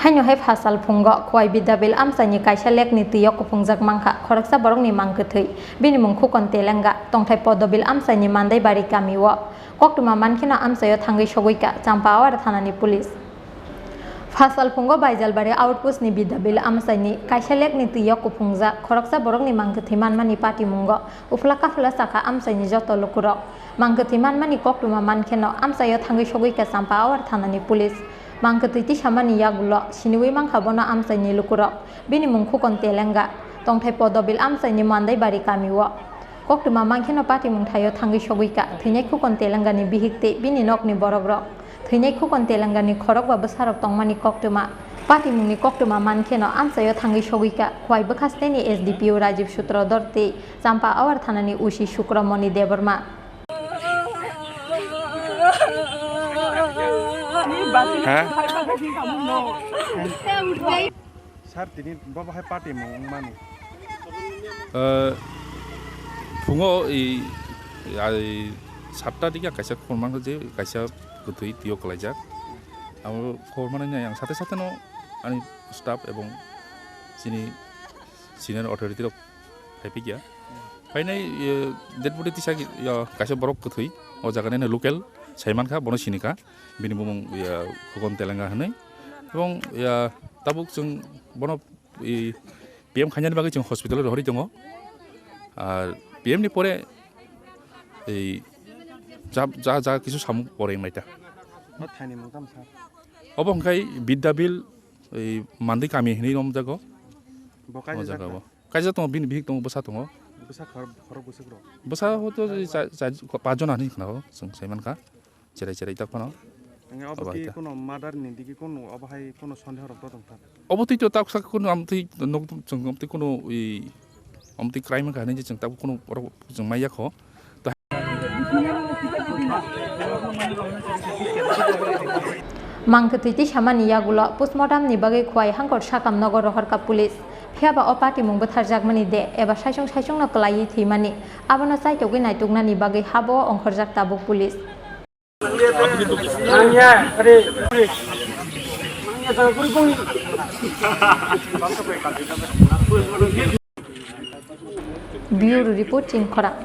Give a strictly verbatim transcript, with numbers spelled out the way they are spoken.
Haino hai phasal phungo Khowai Bidyabil amchaini kaisa lekni twi o kuphungjak mankha khoroksa borokni mang kwthwi. Bini mung Khukon Telenga, tongthai Podobil amchaini Mandaibari kamio. Koktwma mankheno amchaio thangwi sogwikha Champawar thanani police. Phasal phungo Baijalbari outpost ni Bidyabil amchaini kaisa lekni twi o kuphungjak khoroksa borokni mang kwthwi manmani patimungo uphla kaphla chakha amchaini joto lukurok. Mang kwthwi manmani koktwma mankheno amchaio thangwi sogwikha Champawar thanani police. Mang kwthwi tisamani yagulo siniwi mankha bono amchaini lukurok. Bini mung Khukon Telenga, tongthai Podobil amchaini Mandaibari kamio. Koktwma mankheno patimung thaio thangwi sogwikha thwinai Khukon Telengani bihik tei bini nokni borokrok. Thwinai Khukon Telengani khorokba bwsarok tongmani koktwma. Patimungni koktwma mankheno amchaio thangwi sogwikha Khowai bwkhasteni S D P O Rajiv Sutrodhor tei Champawar thanani O C Sukramoni Debbarma. Ha? Sir, tini bo bahai patimung wngmani. Eh, phungo i, i, satta digi kaisa khobor mankha je kaisa kwthwi twi o kwlaijak. Amo khobor manwi ang sate sate no ani staff ebong chini senior authority rok phaiphikya. Phainai, eh, dead body tisa, ya, kaisa borok kwthwi o jaga ni local saimankha, bono sinikha. Bini bumung, ya, Khukon Telenga hinwi. Ebong, ya, tabuk chwng bono, i, P M khainani bagwi chwng hospital o rohorwi tongo. Ar P M ni pore, ei, ja, ja, ja kisu samung pore wngnaita. O thaini mung tamo sir? Obo hwnkhe Bidyabil, ei, Mandwi kami hinwi romjago. Bo kaisa o jaga jakha? Bo. Kaisa tongo, bini bihik tongo, bwsa tongo. Bwsa khor-, khorok bwswk rok? Bwsa hoto cha-, cha-, pachjon hinwi khna o, chwng saimankha. Cherai cherai tak phano. Ang abo obo hai ki ta. Kono murder ni digi kono obo hai kono sondeho rok to tong kha? Obo twi to tak sak kono amtwi nok chwng amtwi kono i amtwi crime wngkha hinwi chwng tak kono borok chwng maya kho. To Mang kwthwi twi samani yagulo postmortem ni bagwi Khowai Hangkor sakam nogo rohorkha police. Phiya ba o patimung bwtharjakmani de eba saisung saisung no kwlaiwi thwimani, abono chaitogwi naituknani bagwi habo ongkhorjak tabuk police. Bureau Report, Chinkhorang.